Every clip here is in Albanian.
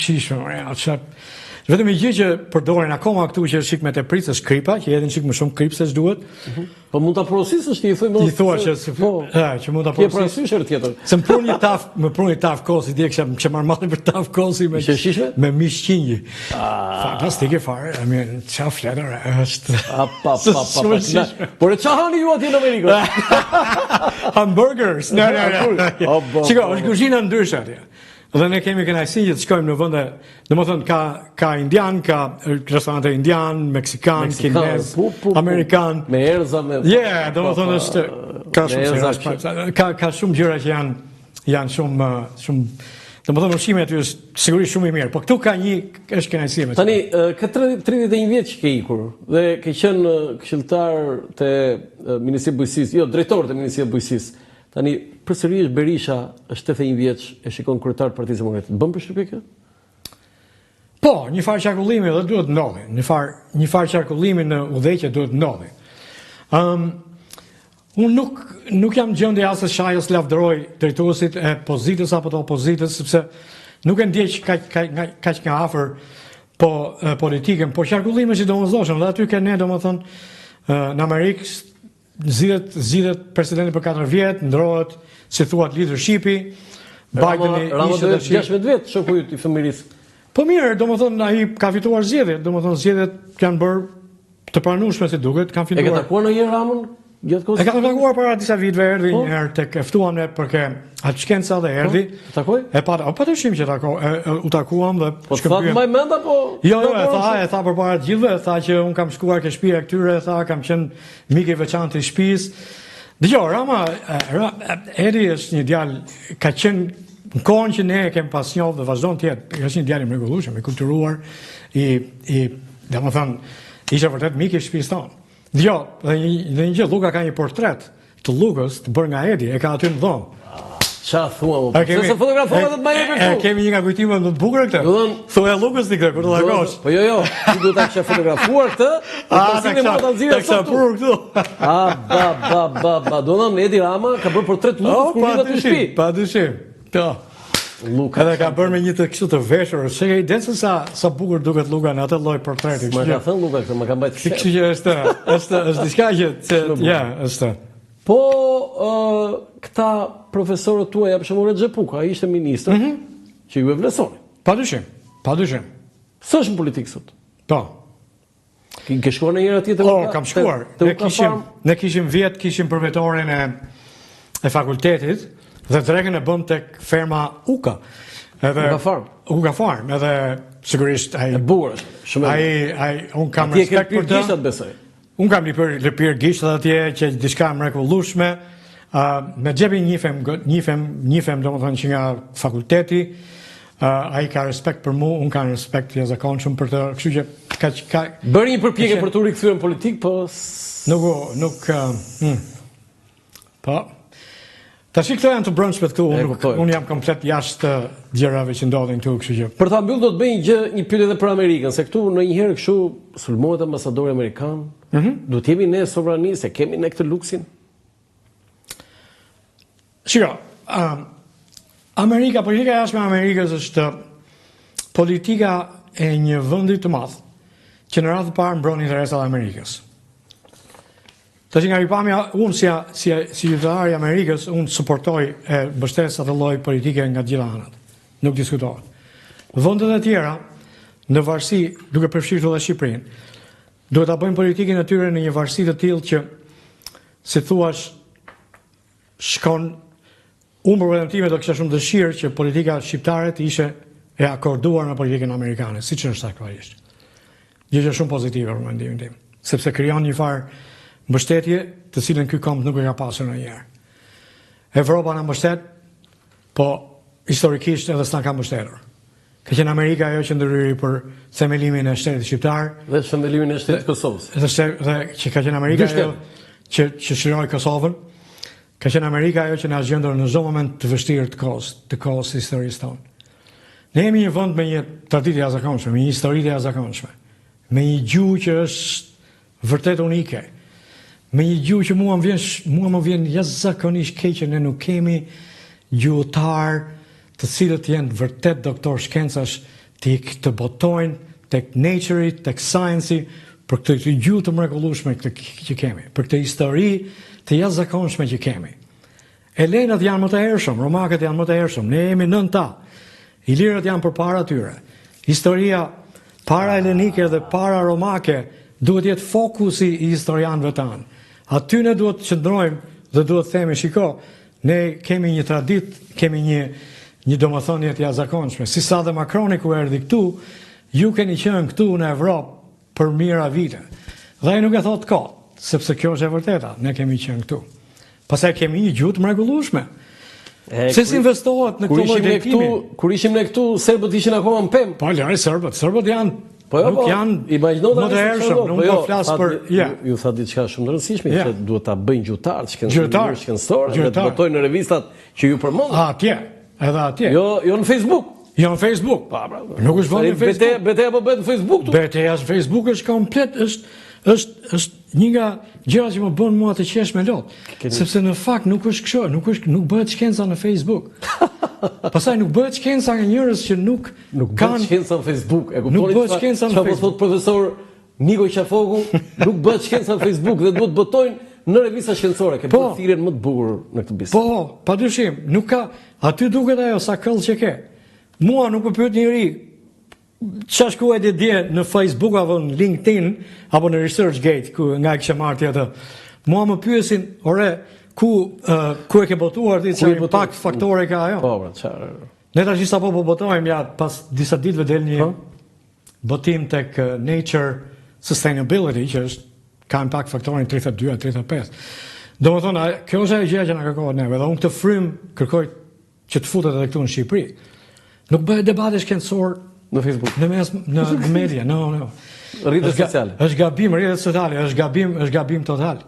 Shijshme, more, ja, ça... Vetëm një gjë që përdorin akoma këtu që është çik me tepricë është kripa, që hedhin çik më shumë kripë se ç'duhet. Mhm. Po mund ta porosisësh ti i thuaj mos. I thua që si po, ha, që mund ta porosisësh. Ke parasysh herë tjetër. Se më prunë një tavë, më prunë një tavë kosi, dje kisha më kisha marrë malli për tavë kosi me shishme? Me mish qingji. Ah. Fantastike fare, I mean, ça flet ore, është. A pa pa pa. pa. Por e ça hani ju atje në Amerikë? Hamburgers. No, no, no. Shiko, është kuzhina ndryshe atje. Dhe ne kemi kënaqësinë që të shkojmë në vende, domethënë ka ka indian, ka restorante indian, meksikan, kinez, pu, pu, pu, amerikan, me erëza me. Yeah, domethënë është ka shumë gjëra, ka ka shumë gjëra që janë janë shumë shumë domethënë ushqimi aty është sigurisht shumë i mirë, po këtu ka një është kënaqësi me. Tani ke 31 vjet që ke ikur dhe ke qenë këshilltar te Ministria e Bujqësisë, jo drejtor te Ministria e Bujqësisë. Tani, përsëri është Berisha, është 81 vjeç, e shikon kryetar të Partisë Demokratike. Bën përshtypje kjo? Po, një farë qarkullimi dhe duhet ndodhi. Një farë një farë qarkullimi në udhëheqje duhet ndodhi. Ëm um, unë nuk nuk jam gjendje as të shaj as të lavdëroj drejtuesit e pozitës apo të opozitës sepse nuk e ndjek kaq kaq kaq nga afër po e, politikën, por qarkullimi është i domosdoshëm dhe aty ke ne domethënë në Amerikë Zgjidhet zgjidhet presidenti për 4 vjet, ndrohet si thua leadershipi. Bideni Rama do të 16 vjet, shoku yt i fëmijërisë. Po mirë, domethënë ai ka fituar zgjedhjet, domethënë zgjedhjet janë bërë të pranueshme si duket, kanë fituar. E ke takuar ndonjëherë Ramën gjatë kohës? E kam takuar para disa viteve, erdhi po? një herë tek e ftuam ne për ke Albshkenca dhe po, erdhi. Po, takoi? E pa, po padyshim që tako, e, e, u takuam dhe po shkëmbyem. Po tha mbaj mend apo? Jo, jo, e tha, e tha përpara të gjithëve, e tha që un kam shkuar ke shtëpia e këtyre, e tha kam qenë Mik i veçantë i shtëpisë. Dëgjo, Rama, Ra, Edi është një djalë, ka qenë në kohën që ne e kemi pas njohur dhe vazhdon të jetë, është një djalë i mrekullueshëm, i kulturuar, i i domethënë, ishte vërtet mik i shtëpisë tonë. Dëgjo, dhe një dhe një gjë, Luka ka një portret të Lukës të bërë nga Edi, e ka aty në dhomë. Ça thua më? Pse s'e fotografove dhe të ma jepje këtu? E kemi një nga kujtimet më të bukura këtë. Thuaja Lukës ti këtë, kur të takosh. Po jo, jo, ti duhet ta kishe fotografuar këtë, dhe të si ne ta nxjerrë sot. Ta prurë këtu. A ba ba ba ba, do të Edi Rama ka bërë portret Lukës oh, kur vjen aty në shtëpi. Pa dyshim. Po. Luka. Edhe ka bërë me një të kështu të veshur, s'e ke idenë se sa sa bukur duket Luka në atë lloj portreti. Më ka thënë Luka këtë, më ka mbajtur. Kështu që është, është është diçka që, ja, është. Po uh, këta profesorët tuaj, për shembull Rexhep Uka, ai ishte ministër, mm -hmm. që ju e vlerësoni. Pa dyshim, pa dyshim. S'është në politikë sot? Po. Ke, ke shkuar ndonjëherë atje te Uka? Po, kam shkuar. Te, te ne kishim ne kishim vjet kishim përvjetorin e e fakultetit dhe drekën e bëmë tek ferma Uka. Edhe Uka Farm. Uka Farm, edhe sigurisht ai E bukur është. Shumë. Ai ai un kam respekt për të. Atje besoj. Unë kam lëpirë, lëpirë gishtat atje, që diçka e mrekullueshme. Uh, me Xhepin njifem, njifem, njifem, domethënë që nga fakulteti, uh, ai ka respekt për mu, unë kam respekt të jashtëzakonshëm për të, kështu që ka, ka Bëri një përpjekje për t'u rikthyer në politikë, po nuk nuk uh, mm. Po. Tashi këto janë të brendshme këtu, unë nuk, unë jam komplet jashtë gjërave që ndodhin këtu, kështu që. Për ta mbyllur do të bëj një gjë, një pyetje edhe për Amerikën, se këtu ndonjëherë kështu sulmohet ambasadori amerikan. Mm -hmm. Duhet të jemi ne sovranistë, e kemi ne këtë luksin? Shiko, um, Amerika, politika e jashtme e Amerikës është politika e një vendi të madh që në radhë të parë mbron interesat e Amerikës. Tash nga pikëpamja, unë si, si, si qytetar i Amerikës, unë suportoj e mbështes atë lloj politike nga të gjitha anët. Nuk diskutohet. Vendet e tjera, në varësi, duke përfshirë edhe Shqipërinë, duhet ta bëjnë politikën e tyre në një varësi të tillë që, si thuash, shkon Unë për veten time do kisha shumë dëshirë që politika shqiptare të ishte e akorduar me politikën amerikane, siç është aktualisht. Gjë që është shumë pozitive për mendimin tim, sepse krijon një farë mbështetje të cilën ky komb nuk e ka pasur ndonjëherë. Evropa na mbështet, po historikisht edhe s'na ka mbështetur. Ka qenë Amerika ajo që ndërhyri për themelimin e shtetit shqiptar dhe themelimin e shtetit të Kosovës. Dhe, dhe që ka qenë Amerika ajo që që çliroi Kosovën. Ka qenë Amerika ajo që na është gjendur në çdo moment të vështirë të kohës, të kohës së historisë tonë. Ne jemi një vend me një traditë të jashtëzakonshme, me një histori të jashtëzakonshme, me një gjuhë që është vërtet unike, me një gjuhë që mua më vjen mua më vjen jashtëzakonisht keq që ne nuk kemi gjuhëtar të cilët janë vërtet doktor shkencash. Të të botojnë tek Nature-i, tek Science-i, për këtë këtë gjuhë të mrekullueshme këtë që kemi, për këtë histori të jashtëzakonshme që kemi. Helenët janë më të hershëm, romakët janë më të hershëm, ne jemi nën ta. Ilirët janë përpara tyre. Historia para helenike dhe para romake duhet të jetë fokusi i historianëve tanë. Aty ne duhet të qëndrojmë dhe duhet të themi, shiko, ne kemi një traditë, kemi një një domethënie të jashtëzakonshme. Si sa dhe Macroni kur erdhi këtu, ju keni qenë këtu në Evropë për mijëra vite. Dhe ai nuk e thotë kot, sepse kjo është e vërteta, ne kemi qenë këtu. Pastaj kemi një gjuhë të mrekullueshme. Se si investohet në këtë lloj drejtimi? Kur ishim ne këtu, serbët ishin akoma në pemë. Po, lëre serbët, serbët janë Po jo, nuk po, janë imagjino më të hershëm, nuk po, jo, po flas për ja. Ju tha diçka shumë të rëndësishme që duhet ta bëjnë gjuhëtarët, shkencëtarët, shkencëtorët, dhe të botojnë në revistat që ju përmendët. Atje, edhe atje. Jo, jo në Facebook. Jo në Facebook. Pa, pra, nuk është vend në Facebook. Beteja, beteja po bëhet në Facebook tu. Beteja në Facebook është komplet është është është një nga gjërat që më bën mua të qesh me lot. Keni... Sepse në fakt nuk është kështu, nuk është nuk bëhet shkenca në Facebook. Pastaj nuk bëhet shkenca nga njerëz që nuk nuk bëhet shkenca në Facebook. E kuptoni? Nuk bëhet shkenca në Facebook. Çfarë po thotë profesor Niko Qafoku, nuk bëhet shkenca në Facebook dhe duhet të botojnë në revista shkencore. Ke po, bërë thirrjen më të bukur në këtë bisedë. Po, padyshim, nuk ka aty duket ajo sa këll që ke. Mua nuk më pyet njeri Ça shkruajte dje në Facebook apo në LinkedIn apo në ResearchGate ku nga e kishe marrë ti atë. Mua më pyesin, ore, ku uh, ku e ke botuar ti çfarë impact faktore ka ajo? Po, pra, çfarë? Ne tash sapo po botojmë ja pas disa ditëve del një po. botim tek Nature Sustainability që është ka impact faktorin 32 a 35. Domethënë, kjo është ajo gjëja që na kërkohet neve dhe unë këtë frymë kërkoj që të futet edhe këtu në Shqipëri. Nuk bëhet debate shkencor në Facebook, në mes në, në media, no, no. Rrjetet sociale. Është gabim rrjetet sociale, është gabim, është gabim total.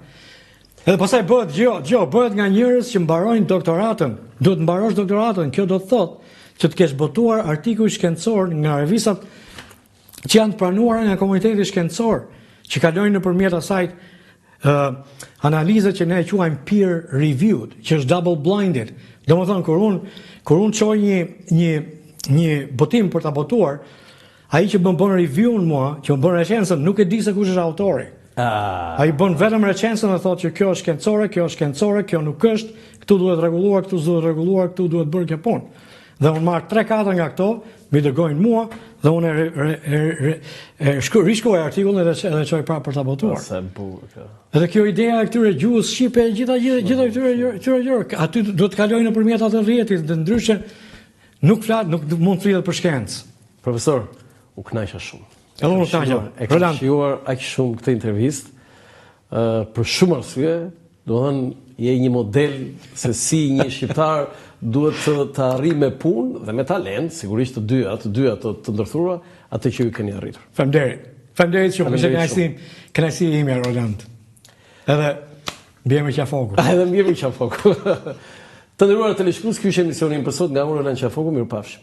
Edhe pastaj bëhet gjë, gjë, bëhet nga njerëz që mbarojnë doktoratën. Duhet të mbarosh doktoratën, kjo do të thotë që të kesh botuar artikuj shkencor nga revistat që janë të pranuara nga komuniteti shkencor, që kalojnë nëpërmjet asaj uh, analize që ne e quajmë peer reviewed, që është double blinded. Domethënë kur unë kur unë çoj një një një botim për ta botuar, ai që bën bën review-n mua, që më bën recensën, nuk e di se kush është autori. Ah. Ai bën vetëm recensën dhe thotë që kjo është shkencore, kjo është shkencore, kjo nuk është, këtu duhet rregulluar, këtu s'duhet rregulluar, këtu duhet bërë kjo punë. Dhe unë marr 3-4 nga këto, m'i dërgojnë mua dhe unë e, re, e, re, e shkru, rishkruaj artikullin dhe edhe çoj prapë për ta botuar. Sa e bukur kjo. Edhe kjo ideja e këtyre gjuhës shqipe e gjitha gjitha gjitha këtyre këtyre gjëra, aty duhet të kalojnë nëpërmjet atë rrjetit, dhe ndryshe nuk flat, nuk mund të flitet për shkencë. Profesor, u kënaqa shumë. Edhe unë u kënaqa. E kam shijuar aq shumë këtë intervistë, ë për shumë arsye, Domethënë, je një model se si një shqiptar duhet të, të arrijë me punë dhe me talent, sigurisht të dyja, të dyja të, të ndërthurura, atë që ju keni arritur. Faleminderit. Faleminderit shumë. Ishte kënaqësi, kënaqësi ime Roland. Edhe mbiemri Qafoku. Edhe mbiemri Qafoku. Të nderuar teleshikues, ky ishte emisioni im për sot nga unë Roland Qafoku, mirupafshim.